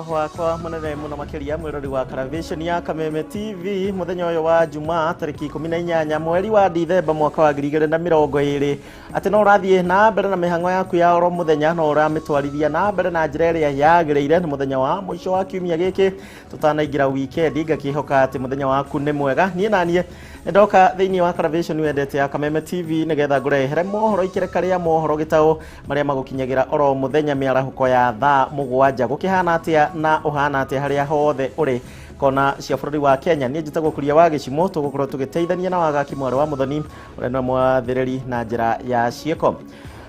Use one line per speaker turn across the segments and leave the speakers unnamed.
Wakwa mũnene mũno makĩria mwĩrori wa Karavation ya Kameme TV mũthenya ũyũ wa Jumaa tarĩki 18 mweri wa Dithemba mwaka wa 2020, atĩ no ũrathiĩ na mbere na mĩhang'o yaku ya oro mũthenya, no ũramĩtwarithia na mbere na njĩra ĩrĩa yagĩrĩire. Nĩ mũthenya wa mũico wa kiumia gĩkĩ tũtanaingĩra weekend, ngakĩhoka atĩ mũthenya waku nĩ mwega. Niĩ na niĩ nĩ ndoka thĩinĩ wa Karavation wendete ya Kameme TV nĩgetha ngũrehere mohoro ikereka rĩa mohoro gĩtaũ marĩa magũkinyagĩra oro mũthenya mĩarahũko ya thaa 7. Gũkĩhana atĩa na ũhana atĩa harĩa hothe ũrĩ kona cia bũrũri wa Kenya? Niĩ njĩtagwo Kuria wa Gĩcimo, tũgũkorwo tũgĩteithania na Wagaki mwarĩ wa Mũthoni ũrĩa nĩwe mwathĩrĩri na njĩra ya ciĩko.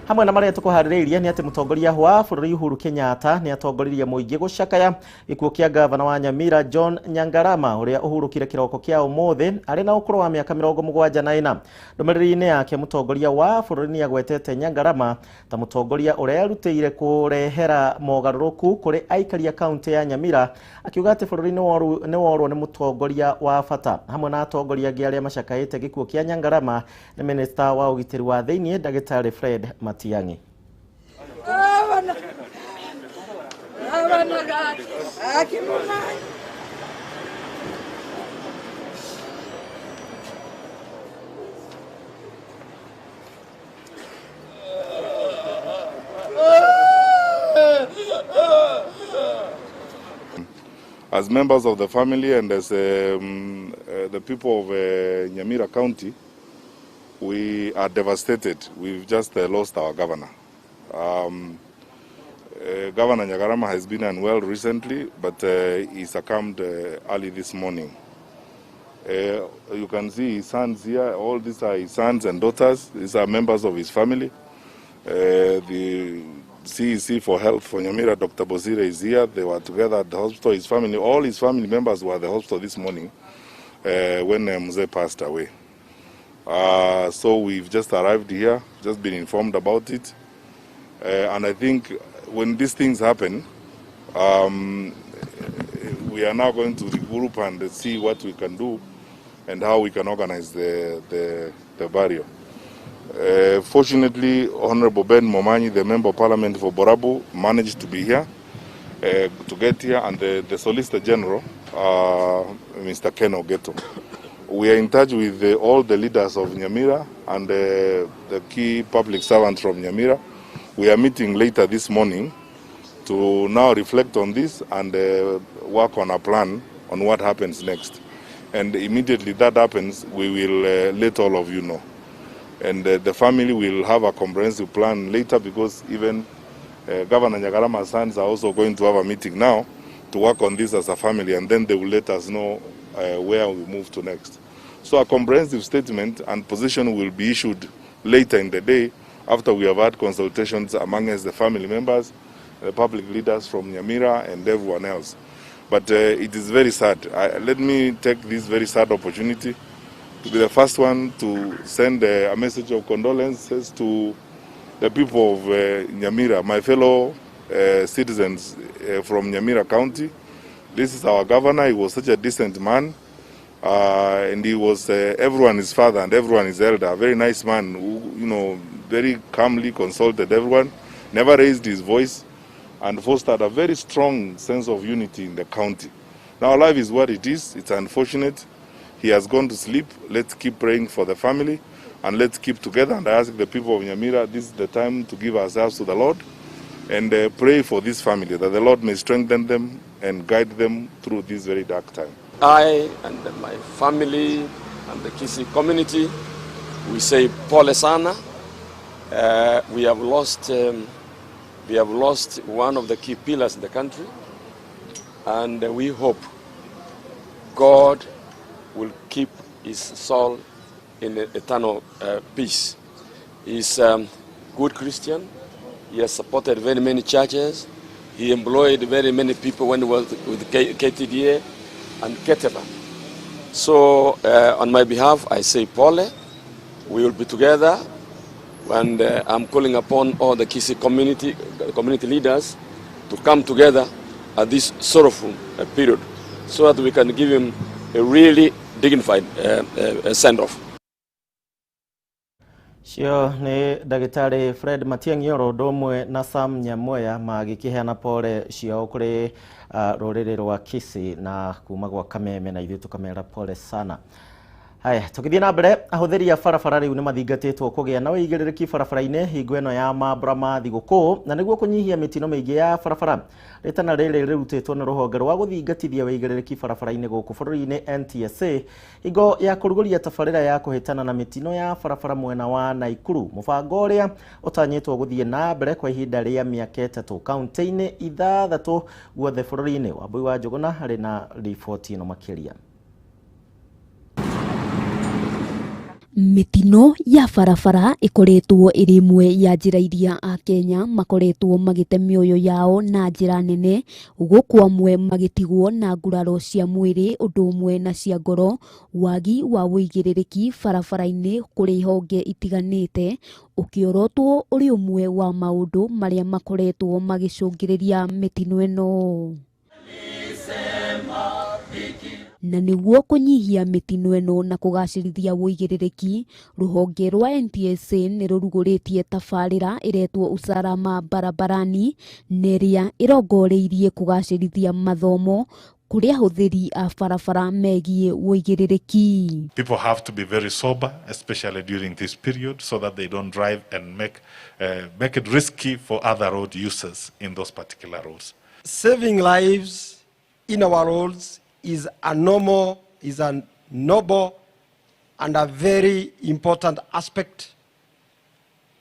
Hamwe na marĩa tũkũharĩrĩirie nĩ atĩ mũtongoria wa bũrũri Uhuru Kenyatta nĩ atongoririe mũingĩ gũcakaya gĩkuũ kĩa gavana wa Nyamira John Nyangarama ũrĩa ũhurũkire kĩroko kĩa ũmũthĩ arĩ na ũkũrũ wa mĩaka 74. Ndũmĩrĩri-inĩ yake, mũtongoria wa bũrũri nĩ agwetete Nyangarama ta mũtongoria ũrerutĩire kũrehera mogarũrũku kũrĩ aikari a kaunti ya Nyamira, akiuga atĩ bũrũri nĩ worwo nĩ mũtongoria wa bata. Hamwe na atongoria angĩ arĩa macakaĩte gĩkuũ kĩa Nyangarama nĩ minista wa ũgitĩri wa thĩinĩ Ndagĩtarĩ Fred Matiang'i.
As members of the family and as the people of Nyamira County, we are devastated. We've just lost our governor. Governor Nyagarama has been unwell recently, but he succumbed early this morning. You can see his sons here. All these are his sons and daughters. These are members of his family. The CEC for Health for Nyamira, Dr. Bosire, is here. They were together at the hospital. His family, all his family members were at the hospital this morning when Mzee passed away. So we've just arrived here, just been informed about it. And I think when these things happen, we are now going to regroup and see what we can do and how we can organize the burial. Fortunately, Honorable Ben Momanyi, the Member of Parliament for Borabu, managed to be here, to get here, and the Solicitor General, Mr. Ken Ogeto. We are in touch with all the leaders of Nyamira and the key public servants from Nyamira. We are meeting later this morning to now reflect on this and work on a plan on what happens next. And immediately that happens, we will let all of you know. And the family will have a comprehensive plan later, because even Governor Nyagarama's sons are also going to have a meeting now to work on this as a family, and then they will let us know where we move to next. So a comprehensive statement and position will be issued later in the day after we have had consultations among us, the family members, the public leaders from Nyamira and everyone else. But it is very sad. Let me take this very sad opportunity to be the first one to send a message of condolences to the people of Nyamira, my fellow citizens from Nyamira County. This is our governor. He was such a decent man, and he was everyone his father and everyone his elder. A very nice man who, very calmly consulted everyone, never raised his voice, and fostered a very strong sense of unity in the county. Now, life is what it is. It's unfortunate. He has gone to sleep. Let's keep praying for the family, and let's keep together. And I ask the people of Nyamira, this is the time to give ourselves to the Lord and pray for this family, that the Lord may strengthen them and guide them through this very dark time.
I and my family and the Kisii community, we say pole sana. We have lost one of the key pillars in the country, and we hope God will keep his soul in eternal peace. He's a good Christian. He has supported very many churches. He employed very many people when he was with KTDA and Ketepa. So on my behalf, I say pole. We will be together, and I'm calling upon all the Kisii community leaders to come together at this sorrowful period, so that we can give him a really dignified send-off.
Cio nĩ ndagĩtarĩ Fred Matiang'i oro ũndũ ũmwe na Sam Nyamweya magĩkĩheana pole ciao kũrĩ rũrĩrĩ rwa Kisii na kuma gwa Kameme, na ithuĩ tũkamera pole sana. Haya, tũgĩthiĩ na mbere, ahũthĩri a barabara rĩu nĩ mathingatĩtwo kũgĩa na ũigĩrĩrĩki barabara-inĩ hingo ĩno ya mambura ma thigũkũ, na nĩguo kũnyihia mĩtino mĩingĩ ya barabara. Rĩtana rĩrĩ rĩrutĩtwo nĩ rũhonge rwa gũthingatithia ũigĩrĩrĩki barabara-inĩ gũkũ bũrũri-inĩ NTSA hingo ya kũrugũria tabarĩra ya kũhĩtana na mĩtino ya barabara mwena wa Naikuru, mũbango ũrĩa ũtanyĩtwo gũthiĩ na mbere kwa ihinda rĩa mĩaka 3 kaunti-inĩ 6 guothe bũrũri-inĩ. Wambui wa Njũgũna harĩ na riboti ĩno makĩria.
Mĩtino ya barabara ĩkoretwo ĩrĩ ĩmwe ya njĩra iria Akenya makoretwo magĩte mĩoyo yao na njĩra nene, gũkũ amwe magĩtigwo na nguraro cia mwĩrĩ ũndũ ũmwe na cia ngoro. Wagi wa ũigĩrĩrĩki barabara-inĩ kũrĩ honge itiganĩte ũkĩorotwo ũrĩ ũmwe wa maũndũ marĩa makoretwo magĩcũngĩrĩria mĩtino ĩno. Na nĩguo kũnyihia mĩtino ĩno na kũgacĩrithia ũigĩrĩrĩki, rũhonge rwa NTSA nĩ rũrugũrĩtie tabarĩra ĩretwo Usalama Barabarani, na ĩrĩa ĩrongoreirie kũgacĩrithia mathomo kũrĩ ahũthĩri a barabara megiĩ ũigĩrĩrĩki.
People have to be very sober, especially during this period, so that they don't drive and make it risky for other road users in those particular roads.
Saving lives in our roads is a normal, is a noble and a very important aspect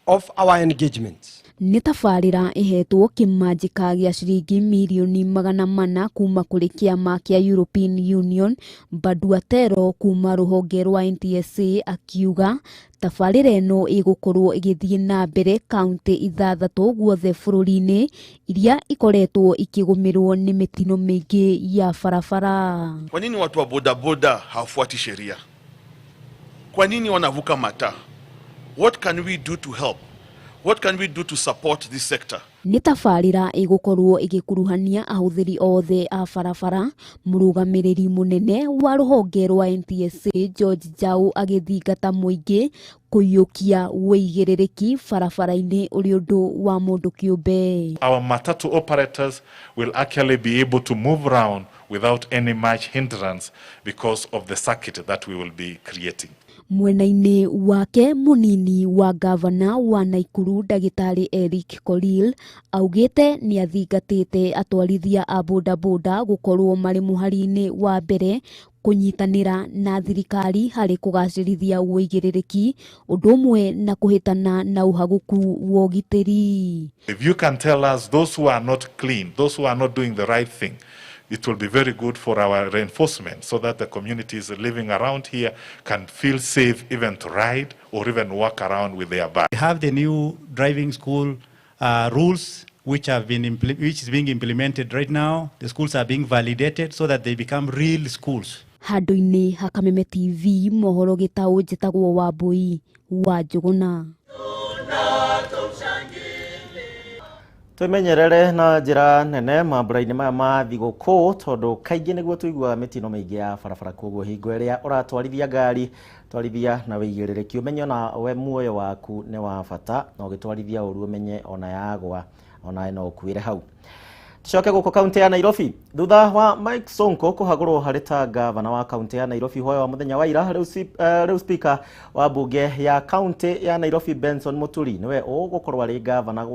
of our engagement.
Nĩ tabarĩra ĩhetwo kĩmanjĩka gĩa ciringi mirioni 400 kuma kũrĩ kĩama kĩa European Union. Baduatero kuma rũhonge rwa NTSA akiuga tabarĩra ĩno ĩgũkorwo ĩgĩthiĩ na mbere kaunti 6 guothe bũrũri-inĩ iria ikoretwo ikĩgũmĩrwo nĩ mĩtino mĩingĩ ya barabara.
Kwa nini watu wa bodaboda hawafuati sheria? Kwa nini wanavuka mataa? What can we do to help? What can we do to support this sector?
Nĩ tabarĩra ĩgũkorwo ĩgĩkuruhania ahũthĩri othe a barabara. Mũrũgamĩrĩri mũnene wa rũhonge rwa NTSA George Njau agĩthingata mũingĩ kũiyũkia ũigĩrĩrĩki barabara-inĩ ũrĩ ũndũ wa mũndũ kĩũmbe.
Our matatu operators will actually be able to move around without any much hindrance because of the circuit that we will be creating.
Mwena-inĩ wake mũnini wa gavana wa Naikuru ndagĩtarĩ Eric Korir augĩte nĩ athingatĩte atwarithia a bodaboda gũkorwo marĩ mũhari-inĩ wa mbere kũnyitanĩra na thirikari harĩ kũgacĩrithia ũigĩrĩrĩki ũndũ ũmwe na kũhĩtana na ũhagũku wa ũgitĩri.
If you can tell us those who are not clean, those who are not doing the right thing, it will be very good for our reinforcement so that the communities living around here can feel safe even to ride or even walk around with their bike.
We have the new driving school rules which have been which is being implemented right now. The schools are being validated so that they become real schools.
Handũ-inĩ ha Kameme TV mohoro gĩtaũ njĩtagwo Wambui wa Njũgũna.
Twimenyerere na njĩra nene mambura-inĩ maya ma thigũkũ tondũ kaingĩ nĩguo tũiguaga mĩtino mĩingĩ ya barabara. Koguo hingo ĩrĩa ũratwarithia ngari twarithia na wĩigĩrĩrĩki, ũmenye ona we muoyo waku nĩ wa bata, na ũgĩtwarithia ũru ũmenye ona yagwa ona no ũkuĩre hau. Tucoke gũkũ kaunti ya Nairobi thutha wa Mike Sonko kũhagũrwo harĩ ta gavana wa kaunti ya Nairobi hwaĩ wa mũthenya wa ira. Rĩu speaker wa bunge ya kaunti ya Nairobi Benson Muturi niwe ũgũkorwo arĩ gavana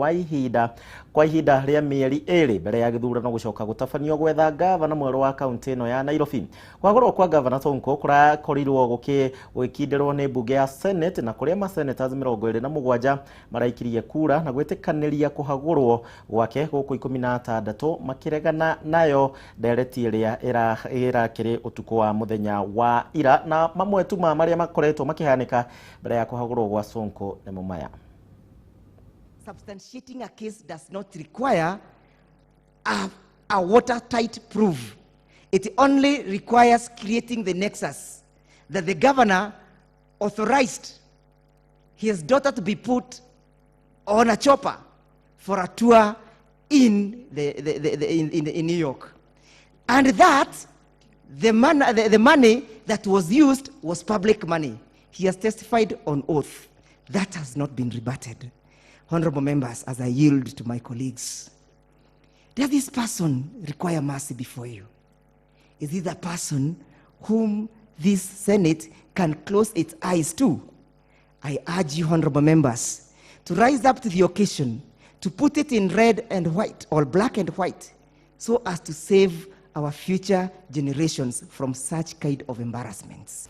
kwa ihinda rĩa mĩeri 2 mbere ya gĩthurano gũcoka gũtabanio gwetha gavana mwerũ wa kaunti ĩno ya Nairobi. Kũhagũrwo kwa gavana Sonko kũrakorirwo gũgĩkindĩrwo nĩ bunge ya Senate na kũrĩa ma senators 27 maraikirie kura na gwĩtĩkanĩria kũhagũrwo gwake gũkũ 16 makiregana nayo ndereti ĩrĩa ĩrakĩrĩ ũtukũ wa mũthenya wa ira. Na mamwe tu ma marĩa makoretwo makĩhanĩka mbere ya kũhagũrwo gwa Sonko nĩmo maya.
Substantiating a case does not require a watertight proof. It only requires creating the nexus that the governor authorized his daughter to be put on a chopper for a tour in New York. And that the money that was used was public money. He has testified on oath. That has not been rebutted. Honorable members, as I yield to my colleagues, does this person require mercy before you? Is it the person whom this Senate can close its eyes to? I urge you, honorable members, to rise up to the occasion, to put it in red and white or black and white, so as to save our future generations from such kind of embarrassments.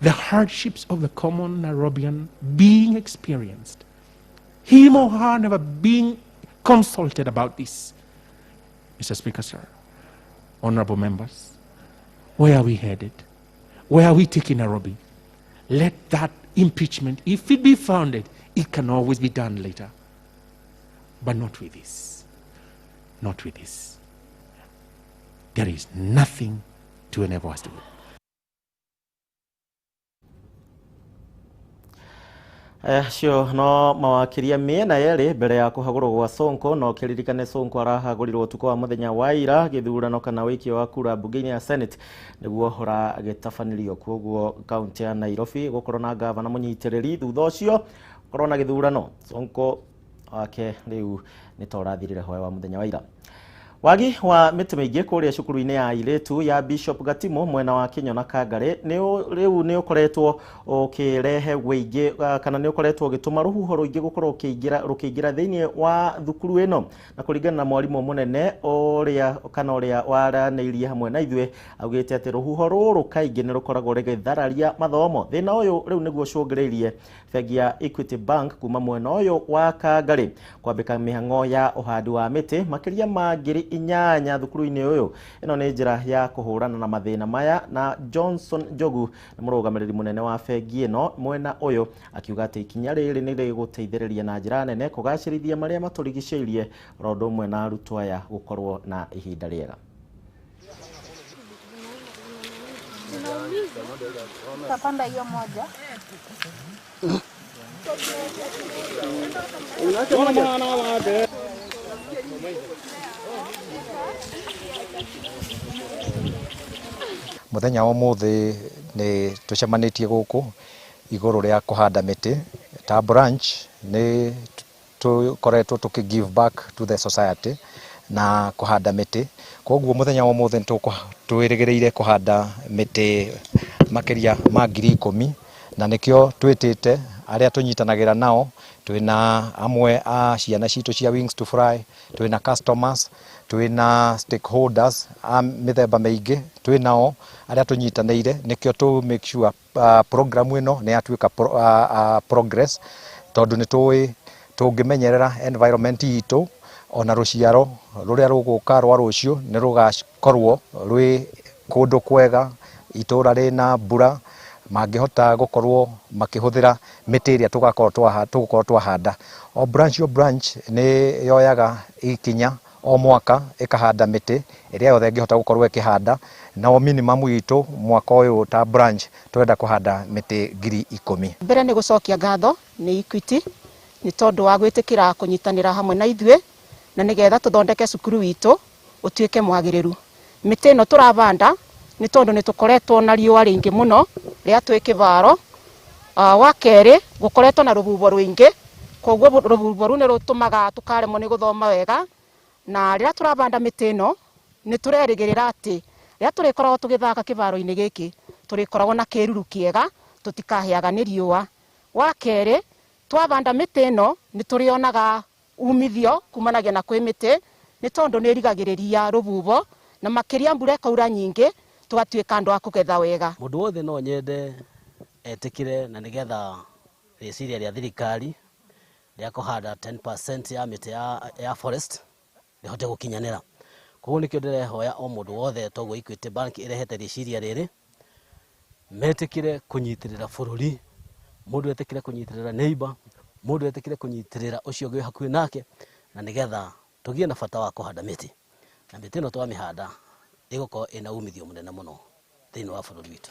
The hardships of the common Nairobian being experienced, him or her never being consulted about this. Mr. Speaker, sir, honorable members, where are we headed? Where are we taking Nairobi? Let that impeachment, if it be founded, it can always be done later. But not with this. Not with this. There is nothing to enable us to do.
Acio no mawakiria mĩena yerĩ mbere ya kũhagũrwo gwa Sonko. No kĩririkane Sonko arahagũrirwo ũtukũ wa mũthenya wa ira. Gĩthurano kana wĩikio wa kura mbunge-inĩ ya Senate nĩguo ũragĩtabanirio, koguo kaunti ya Nairobi gũkorwo na gavana mũnyitĩrĩri, thutha ũcio gũkorwo na gĩthurano. Sonko wake rĩu nĩ ta ũrathirire hoya wa mũthenya wa ira. Wagi wa mĩtĩ mĩingĩ kũrĩa cukuru-inĩ ya airĩtu ya Bishop Gatimo mwena wa Kinyona Kangari rĩu nĩ ũkoretwo ũkĩrehe wĩingĩ kana nĩ ũkoretwo ũgĩtũma rũhuho rũingĩ gũkorwo rũkĩingĩra thĩinĩ wa thukuru ĩno. Na kũringana na mwarimũ mũnene ũrĩa kana ũrĩa waranĩirie hamwe na ithuĩ, augĩte atĩ rũhuho rũrũ kaingĩ nĩ rũkoragwo rũgĩthararia mathomo. Thĩna ũyũ rĩu nĩguo ũcũngĩrĩirie bengi ya Equity Bank kuma mwena ũyũ wa Kangari kwambĩka mĩhang'o ya ũhandi wa mĩtĩ makĩria ma 8,000 thukuru-inĩ ũyũ. Ĩno nĩ njĩra ya kũhũrana na mathĩna maya. Na Johnson Njogu nĩ mũrũgamĩrĩri mũnene wa bengi ĩno mwena ũyũ akiuga atĩ ikinya rĩrĩ nĩ rĩgũteithĩrĩria na njĩra nene kũgacĩrithia marĩa matũrigicĩirie oro ũndũ ũmwe na arutwo aya gũkorwo na ihinda rĩega.
Tutapanda hiyo moja.
Muthenya wa umuthi ni tucemanitie guku iguru ria kuhanda miti ta branch. Ni tukoretwo tuki give back to the society na kuhanda miti, koguo muthenya wa umuthi ni twirigireire kuhanda miti makiria ma 10,000, na nikio twitite aria tunyitanagira nao. Twina amwe a ciana citu cia Wings to Fly, twina customers, twina stakeholders a mithemba mĩingĩ twinao aria tunyitanĩire, nikio tu make sure program ĩno nĩ yatuĩka progress, tondu nĩ tũĩ tũngĩmenyerera environment itũ ona rũciaro rũrĩa rũgũka rwa rũciũ nĩ rũgakorwo rwĩ kũndũ kwega, itũra rĩna mbura, mangĩhota gũkorwo makĩhũthĩra mĩtĩ ĩrĩa tũgũkorwo twahanda. O branch o branch nĩ yoyaga ikinya o mwaka ĩkahanda mĩtĩ ĩrĩa yothe ĩngĩhota gũkorwo ĩkĩhanda, na o minimum itũ mwaka ũyũ ta branch tũrenda kũhanda mĩtĩ 10,000.
Mbere nĩ gũcokia ngatho nĩ Equity nĩ tondũ wa gwĩtĩkĩra kũnyitanĩra hamwe na ithuĩ na nĩgetha tũthondeke cukuru witũ ũtuĩke mwagĩrĩru. Mĩtĩ ĩno tũravanda nĩ tondũ nĩ tũkoretwo na riũa rĩingĩ mũno rĩa twĩ kĩbaro. Wa kerĩ gũkoretwo na rũhuho rũingĩ, koguo rũhuho rũu nĩ rũtũmaga tũkaremwo nĩ gũthoma wega, na rĩrĩa tũravanda mĩtĩ ĩno nĩ tũrerĩgĩrĩra atĩ rĩrĩa tũrĩkoragwo tũgĩthaka kĩbaro-inĩ gĩkĩ tũrĩkoragwo na kĩruru kĩega, tũtikahĩaga nĩ riũa. Wa kerĩ twavanda mĩtĩ ĩno nĩ tũrĩonaga umithio kumanagia na kwĩ mĩtĩ, nĩ tondũ nĩ ĩrigagĩrĩria rũhuho na makĩria mbura ĩkaura nyingĩ tũgatuĩka andũ a kũgetha wega.
Mũndũ wothe no nyende etĩkĩre na nĩgetha rĩciria rĩa thirikari rĩa kũhanda 10% ya mĩtĩ ya forest rĩhote gũkinyanĩra. Koguo nĩkĩo ndĩrehoya o mũndũ wothe, toguo Equity Bank ĩrehete rĩciria rĩrĩ, metĩkĩre kũnyitĩrĩra bũrũri, mũndũ etĩkĩre kũnyitĩrĩra neighbor, mũndũ etĩkĩre kũnyitĩrĩra ũcio ũngĩ wĩ hakuhĩ nake, na nĩgetha tũgĩe na bata wa kũhanda mĩtĩ. Na mĩtĩ ĩno twamĩhanda ĩgũkorwo ĩna umithio mũnene mũno thĩinĩ wa bũrũri witũ.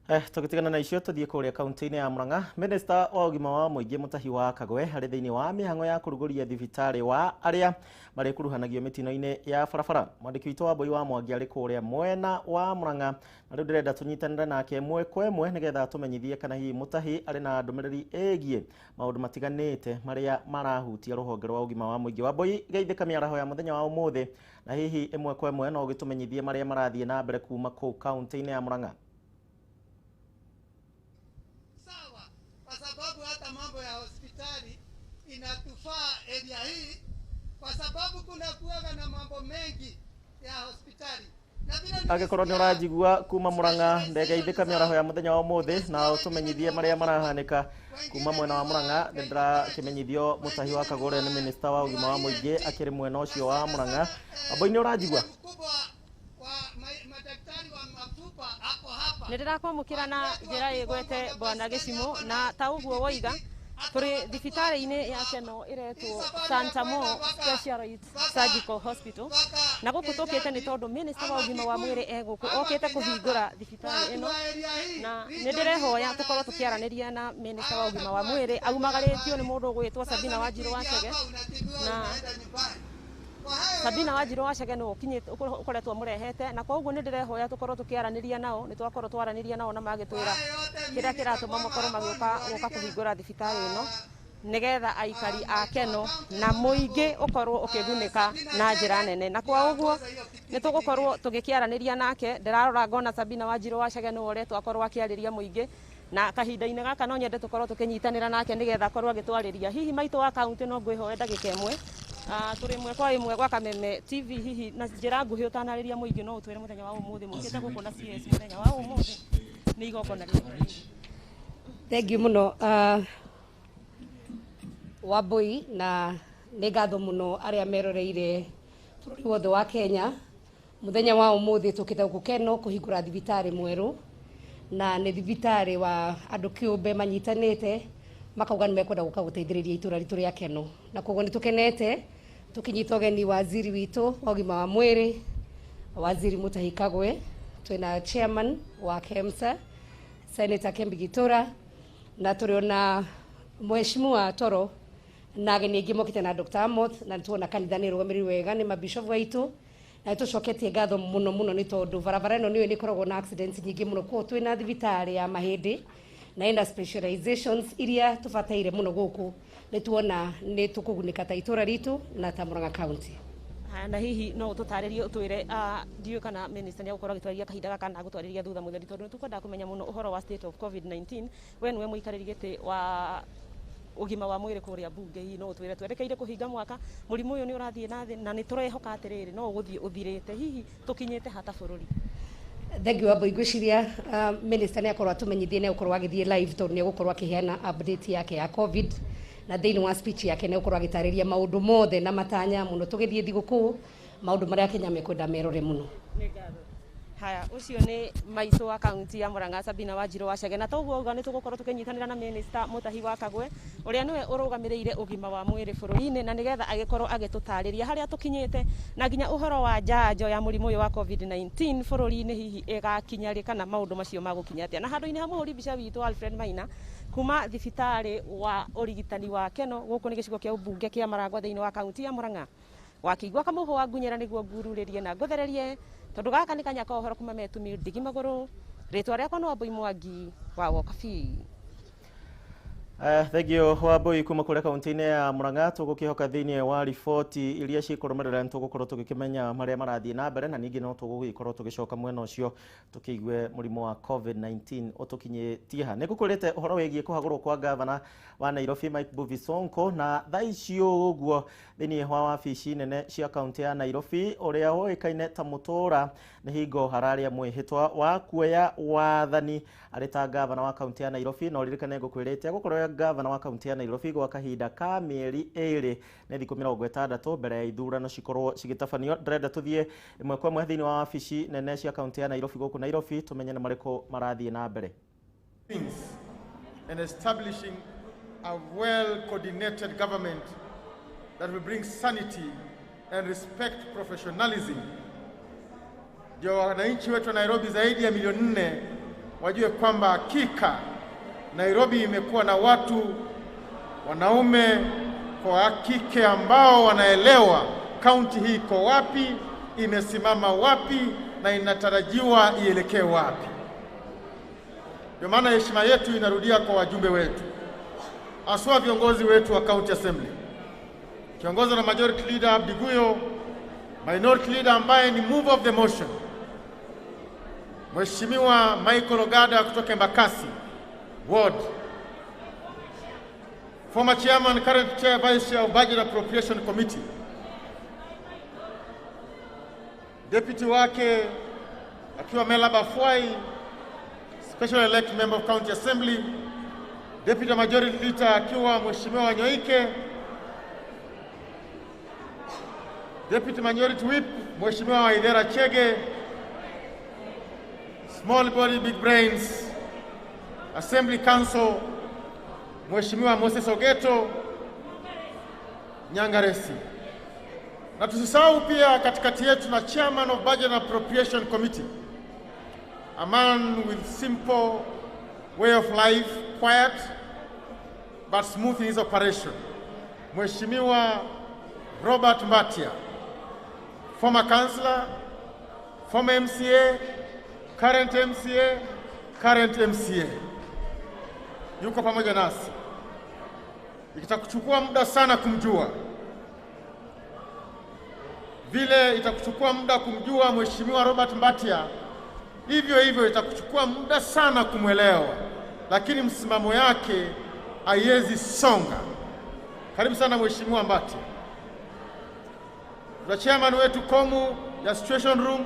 Tũgĩtigana na icio tũthiĩ kũrĩa kaunti-inĩ ya Murang'a. Minista wa ũgima wa mũingĩ Mutahi wa Kagwe arĩ thĩinĩ wa mĩhang'o ya kũrugũria thibitarĩ wa arĩa marĩkuruhanagio mĩtino-inĩ ya barabara. Mwandĩki witũ wa Mbui wa Mwangi arĩ kũrĩa mwena wa Murang'a na rĩu ndĩrenda tũnyitanĩre nake ĩmwe kwa ĩmwe nĩgetha tũmenyithie kana hihi Mutahi arĩ na ndũmĩrĩri ĩgiĩ maũndũ matiganĩte marĩa marahutia rũhonge rwa ũgima wa mũingĩ. Wa Mbui, geithĩka mĩaraho ya mũthenya wa ũmũthĩ na hihi ĩmwe kwa ĩmwe no ũgĩtũmenyithie marĩa marathiĩ na mbere kuma kũu kaunti-inĩ ya Murang'a.
Kwa sababu hata mambo ya hospitali inatufaa area hii, kwa sababu kuna kuwaga na mambo mengi ya hospitali.
Angĩkorwo nĩ ũranjigua kuma Murang'a, ndegeithĩka mĩaraho ya mũthenya wa ũmũthĩ na ũtũmenyithie marĩa marahanĩka kuma mwena wa Murang'a. Nĩ ndĩrakĩmenyithio Mutahi wa Kagũre nĩ minista wa ũgima wa mũingĩ akĩrĩ mwena ũcio wa Murang'a. Wambui, nĩ ũranjigua?
Nĩ ndĩrakwamũkĩra na njĩra ĩgwete bwana Gĩcimũ, na ta ũguo woiga tũrĩ thibitarĩ-inĩ ya Keno ĩretwo Santa Mo Specialized Surgical Hospital, na gũkũ tũkĩte nĩ tondũ minister wa ũgima wa mwĩrĩ e gũkũ okĩte kũhingũra thibitarĩ ĩno, na nĩ ndĩrehoya tũkorwo tũkĩaranĩria na minister wa ũgima wa mwĩrĩ aumagarĩtio nĩ mũndũ ũgwĩtwo Sabina Wanjiru wa Chege, na Sabina Wanjiru wa Chege nĩwe ũkinyĩte ũkoretwo mũrehete, na koguo nĩ ndĩrehoya tũkorwo tũkĩaranĩria nao. Nĩ twakorwo twaranĩria nao na magĩtwĩra kĩrĩa kĩratũma makorwo magĩũka gũka kũhingũra thibitarĩ ĩno nĩgetha aikari a Keno na mũingĩ ũkorwo ũkĩgunĩka na njĩra nene, na kwa ũguo nĩ tũgũkorwo tũgĩkĩaranĩria nake. Ndĩrarora ngona Sabina Wanjiru wa Chege nĩwe ũretwo akorwo akĩarĩria mũingĩ, na kahinda-inĩ gaka no nyende tũkorwo tũkĩnyitanĩra nake nĩgetha akorwo agĩtwarĩria. Hihi maitũ wa kaunti no ngwĩhoe ndagĩka ĩmwe tũrĩ ĩmwe kwa ĩmwe gwa Kameme TV, hihi na njĩra nguhĩ ũtanarĩria mũingĩ no ũtwĩre mũthenya wa ũmũthĩ mũkĩte gũkũ na CS mũthenya wa ũmũthĩ nĩ igongona rĩrĩkũ?
Thengiũ mũno Wambui, na nĩ ngatho mũno arĩa meroreire bũrũri wothe wa Kenya. Mũthenya wa ũmũthĩ tũkĩte gũkũ Keno kũhingũra thibitarĩ mwerũ, na nĩ thibitarĩ wa andũ kĩũmbe manyitanĩte makauga nĩ mekwenda gũka gũteithĩrĩria itũra ritũ rĩa Keno, na koguo nĩ tũkenete tũkĩnyita ũgeni waziri witũ wa ũgima wa mwĩrĩ Waziri Mutahi Kagwe, twĩna chairman wa KEMSA Senator Kembi Gitura, na tũrĩ ona Mheshimiwa Toro na ageni aingĩ mokĩte na Dr. Amoth, na nĩtuona kanitha nĩ ĩrũgamĩrĩirwo wega nĩ mabishop aitũ, na nĩtũcoketie ngatho mũno mũno nĩ tondũ barabara ĩno nĩyo nĩ ĩkoragwo na accidents nyingĩ mũno, koguo twĩna thibitarĩ ya mahĩndĩ na ina specializations iria tũbataire mũno gũkũ, nĩ tuona nĩ tũkũgunĩka ta itũra ritũ na ta Murang'a County.
Na hihi no ũtũtarĩrie ũtwĩre ndiũĩ kana minister nĩ egũkorwo agĩtwarĩria kahinda gaka kana agũtwarĩria thutha mũtheri, tondũ nĩ tũkwendaga kũmenya mũno ũhoro wa state of COVID-19. We nĩwe mũikarĩri gĩtĩ wa ũgima wa mwĩrĩ kũrĩa mbunge, hihi no ũtwĩre twerekeire kũhinga mwaka, mũrimũ ũyũ nĩ ũrathiĩ na thĩ na nĩ tũrehoka atĩrĩrĩ no ũgũthiĩ ũthirĩte, hihi tũkinyĩte hata bũrũri?
Thengiũ Wambui, ngwĩciria minister nĩ akorwo atũmenyithie nĩ egũkorwo agĩthiĩ live tondũ nĩ egũkorwo akĩheana update yake ya COVID, na thĩinĩ wa speech yake nĩ egũkorwo agĩtarĩria maũndũ mothe na matanya mũno tũgĩthiĩ thigũkũ, maũndũ marĩa Kenya mekwenda merore mũno.
Haya, ũcio nĩ maitũ wa kaunti ya Murang'a Sabina Wanjiru wa Chege, na toguo auga nĩ tũgũkorwo tũkĩnyitanĩra na minister Mutahi wa Kagwe ũrĩa nĩwe ũrũgamĩrĩire ũgima wa mwĩrĩ bũrũri-inĩ, na nĩgetha agĩkorwo agĩtũtarĩria harĩa tũkinyĩte na nginya ũhoro wa njanjo ya mũrimũ ũyũ wa COVID-19 bũrũri-inĩ hihi ĩgakinya rĩ kana maũndũ macio magũkinya atĩa. Na handũ-inĩ ha mũhũri mbica witũ Alfred Maina kuma thibitarĩ wa ũrigitani wa Keno gũkũ nĩ gĩcigo kĩa ũmbunge kĩa Maragwa thĩinĩ wa kaunti ya Murang'a, wakĩigua kamũhũ wa ngunyĩra nĩguo ngururĩrie na ngũthererie tondũ gaka nĩ kanya ka ũhoro kuma metumi ndigi magũrũ. Rĩtwa rĩakwa nĩ Wambui Mwangi wa Wokabi.
Thengiũ Wambui kuma kũrĩa kaunti-inĩ ya Murang'a. Tũgũkĩhoka thĩinĩ wa riboti iria cikũrũmĩrĩra nĩ tũgũkorwo tũgĩkĩmenya marĩa marathiĩ na mbere, na ningĩ no tũgũgĩkorwo tũgĩcoka mwena ũcio tũkĩigue mũrimũ wa COVID-19 ũtũkinyĩtie ha. Nĩ ngũkwĩrĩte ũhoro wĩgiĩ kũhagũrwo kwa gavana wa Nairobi Mike Mbuvi Sonko, na thaa icio ũguo thĩinĩ wa wabici nene cia kaunti ya Nairobi ũrĩa ũĩkaine ta Mũtũra nĩ hingo hararĩa mwĩhĩtwa wa kuoya wathani arĩ ta gavana wa kaunti ya Nairobi. Na ũririkane ngũkwĩrĩte gũkorwo gavana wa kaunti ya Nairobi gwa kahinda ka mĩeri ĩrĩ nĩ thikũ 60 mbere ya ithurano cikorwo cigĩtabanio. Ndĩrenda tũthiĩ ĩmwe kwa ĩmwe thĩinĩ wa wabici nene cia kaunti ya Nairobi gũkũ Nairobi tũmenye nĩ marĩkũ marathiĩ na mbere.
And establishing a well-coordinated government that will bring sanity and respect professionalism. Ndio wananchi wetu wa Nairobi zaidi ya milioni 4 wajue kwamba hakika Nairobi imekuwa na watu wanaume kwa kike ambao wanaelewa kaunti hii iko wapi, imesimama wapi na inatarajiwa ielekee wapi. Ndio maana heshima yetu inarudia kwa wajumbe wetu, haswa viongozi wetu wa County Assembly, kiongozwa na Majority Leader Abdi Guyo, Minority Leader ambaye ni mover of the motion, Mheshimiwa Michael Ogada kutoka Embakasi Ward, former chairman, current chair, vice chair of Budget Appropriation Committee, deputy wake akiwa Mela Bafwai, special elect member of County Assembly, deputy majority leader akiwa Mheshimiwa Wanyoike, deputy majority whip Mheshimiwa Waithera Chege, small body big brains, Assembly Council Mheshimiwa Moses Ogeto Nyangaresi. Na tusisahau pia katikati yetu na chairman of Budget and Appropriation Committee, a man with simple way of life, quiet but smooth in his operation, Mheshimiwa Robert Mbatia, former councillor, former MCA, current MCA, current MCA. Yuko pamoja nasi. Itakuchukua muda sana kumjua. Vile itakuchukua muda kumjua Mheshimiwa Robert Mbatia, hivyo hivyo itakuchukua muda sana kumwelewa, lakini msimamo yake haiwezi songa. Karibu sana Mheshimiwa Mbatia. Tuna chairman wetu Komu ya Situation Room,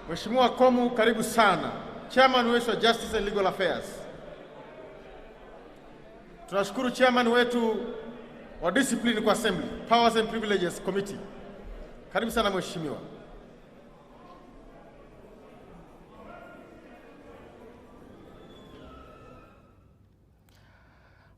Mheshimiwa Komu, karibu sana. Chairman wetu wa Justice and Legal Affairs. Tunashukuru chairman wetu wa Discipline kwa Assembly, Powers and Privileges Committee. Karibu sana Mheshimiwa.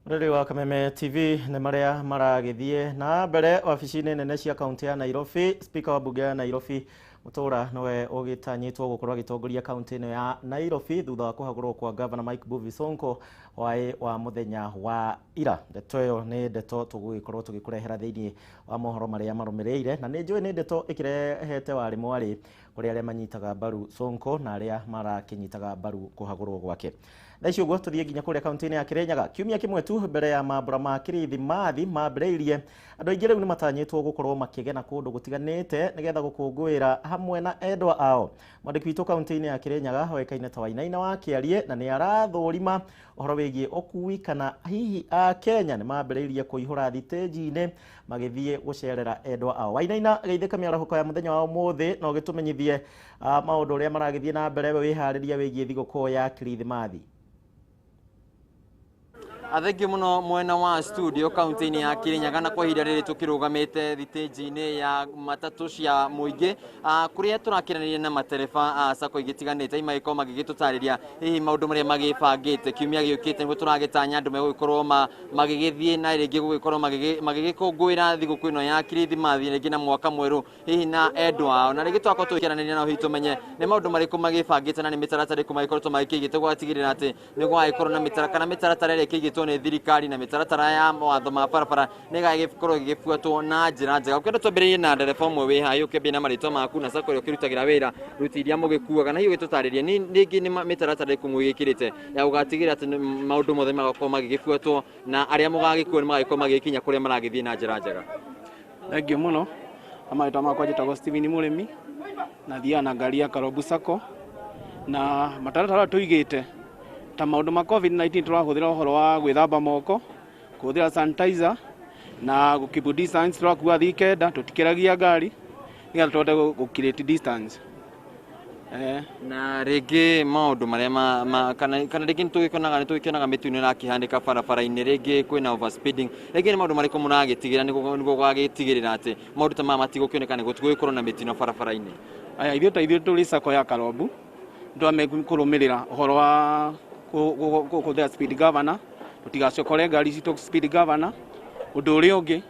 Mũrori wa Kameme TV nĩ marĩa maragĩthiĩ na mbere wabici-inĩ nene cia kaunti ya Nairobi. Speaker wa bunge ya Nairobi Mutura nowe ũgĩtanyĩtwo gũkorwo agĩtongoria kaunti ĩno ya Nairobi thutha wa kũhagũrwo kwa Governor Mike Mbuvi Sonko waĩ wa mũthenya wa ira. Ndeto ĩyo nĩ ndeto tũgũgĩkorwo tũgĩkũrehera thĩinĩ wa mohoro marĩa marũmĩrĩire, na nĩ njũĩ nĩ ndeto ĩkĩrehete warĩ mwarĩ kũrĩ arĩa manyitaga mbaru Sonko na arĩa marakĩnyitaga mbaru kũhagũrwo gwake. Thaa ici ũguo tũthiĩ nginya kũrĩa kaunti-inĩ ya Kirinyaga. Kiumia kĩmwe tu mbere ya mambura ma Kirithimathi mambĩrĩirie, andũ aingĩ rĩu nĩ matanyĩtwo gũkorwo makĩgena kũndũ gũtiganĩte nĩgetha gũkũngũĩra hamwe na endwa ao. Mwandĩki witũ kaunti-inĩ ya Kirinyaga oĩkaine ta Wainaina wa Kĩarie na nĩ arathũrima ũhoro wĩgiĩ ũkui kana hihi a Kenya nĩ mambĩrĩirie kũihũra thitĩnji-inĩ magĩthiĩ gũcerera endwa ao. Wainaina, geithĩka mĩarahũko ya mũthenya wa ũmũthĩ na ũgĩtũmenyithie maũndũ ũrĩa maragĩthiĩ na mbere wĩharĩria wĩgiĩ thigũkũ ya Kirithimathi.
Athengi muno mwena wa studio kaunti-inĩ ya Kirinyaga na kwa ihinda rĩrĩ tũkĩrũgamĩte thitĩnji-inĩ ya matatũ cia mũingĩ kũrĩa tũrakĩranĩria na matereba a sacco igĩtiganĩte magĩkorwo magĩgĩtũtarĩria hihi maũndũ marĩa magĩbangĩte kiumia gĩũkĩte nĩguo tũragĩtanya andũ megũgĩkorwo magĩgĩthiĩ na rĩngĩ gũgĩkorwo magĩgĩkũngũĩra thigũkũ ĩno ya Kirithimathi rĩngĩ na mwaka mwerũ hihi na endwa ao, na rĩngĩ twakorwo tũkĩaranĩria nao hihi tũmenye nĩ maũndũ marĩkũ magĩbangĩte na nĩ mĩtaratara ĩrĩkũ magĩkoretwo magĩkĩigĩte gwatigĩrĩra atĩ nĩ gwagĩkorwo na mĩtaratara kana mĩtaratara ĩrĩa ĩkĩigĩtwo nĩ thirikari na mĩtaratara ya mawatho ma barabara nĩ ĩgagĩkorwo ĩgĩbuatwo na njĩra njega. Ũkĩenda twambĩrĩrie na ndereba ũmwe wĩ haha, ũkĩambie na marĩtwa maku na sacco ĩrĩa ũkĩrutagĩra wĩra, ruti iria mũgĩkuaga, na hihi ũgĩtũtarĩrie nĩ rĩngĩ nĩ mĩtaratara ĩrĩkũ mũgĩkĩrĩte ya gũgatigĩrĩra atĩ maũndũ mothe magakorwo magĩgĩbuatwo na arĩa mũgagĩkuo nĩ magagĩkorwo magĩgĩkinya kũrĩa maragĩthiĩ na njĩra njega.
Thengiũ mũno. Marĩtwa makwa njĩtagwo Steven Mũrĩmi na thiaga na ngari ya Karombu Sacco, na mataratara tũigĩte ta maũndũ ma COVID-19 tũrahũthĩra ũhoro wa gwĩthamba moko, kũhũthĩra sanitizer na gũkeep distance, tũrakua thii 9 tũtikĩragia ngari nĩgetha tũhote gũ create distance.
Na rĩngĩ maũndũ marĩa kana rĩngĩ nĩtũgĩkĩonaga mĩtino ĩrakĩhanĩka barabara-inĩ, rĩngĩ kwĩna overspeeding, rĩngĩ nĩ maũndũ marĩkũ mũragĩtigĩra nĩguo gũgagĩtigĩrĩra atĩ maũndũ ta maya matigũkĩoneka nĩguo gũgĩkorwo na mĩtino barabara-inĩ?
Aya, ithuĩ ta ithuĩ tũrĩ sacco ya Karombu nĩtwame kũrũmĩrĩra ũhoro wa kũhũthĩra speed governor, tũtigacokore ngari citũ speed governor. Ũndũ ũrĩa ũngĩ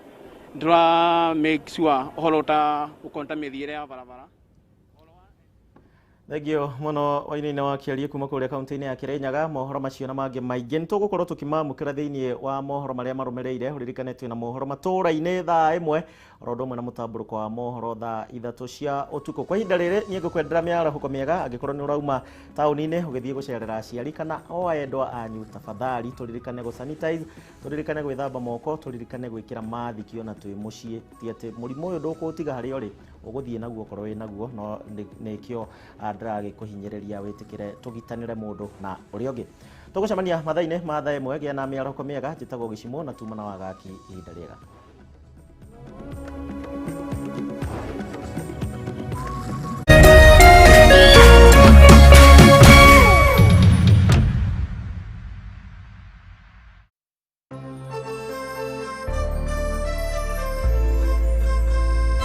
nĩtũra make sure ũhoro ta ũkonta mĩthiĩre ya barabara.
Thengio muno Wainaina wa Kĩarie kuma kũrĩa kaunti-inĩ ya Kĩrĩnyaga. Mohoro macio na mangĩ maingĩ nĩ tũgũkorwo tũkĩmamũkĩra thĩinĩ wa mohoro marĩa marũmĩrĩire. Ũririkane twĩna mohoro matũũra-inĩ thaa 1 oro ũndũ ũmwe na mũtambũrũko wa mohoro thaa 3 cia ũtukũ. Kwa ihinda rĩrĩ niĩ ngũkwendera mĩarahũko mĩega angĩkorwo nĩ ũrauma taũni-inĩ ũgĩthiĩ gũcerera aciari kana o endwa anyu, tafadhali tũririkane gũ sanitize, tũririkane gwĩthamba moko, tũririkane gwĩkĩra mathiki ona twĩ mũciĩ. Ti atĩ mũrimũ ũyũ ndũkũũtiga harĩa ũrĩ, ũgũthiĩ naguo okorwo wĩ naguo, no nĩkĩo ndĩragĩkũhinyĩrĩria wĩtĩkĩre tũgitanĩre mũndũ na ũrĩa ũngĩ. Tũgũcemania mathaa-inĩ ma thaa 1. Gĩa na mĩarahũko mĩega. Njĩtagwo Gĩcimo na tuma na wagaki. Ihinda rĩega.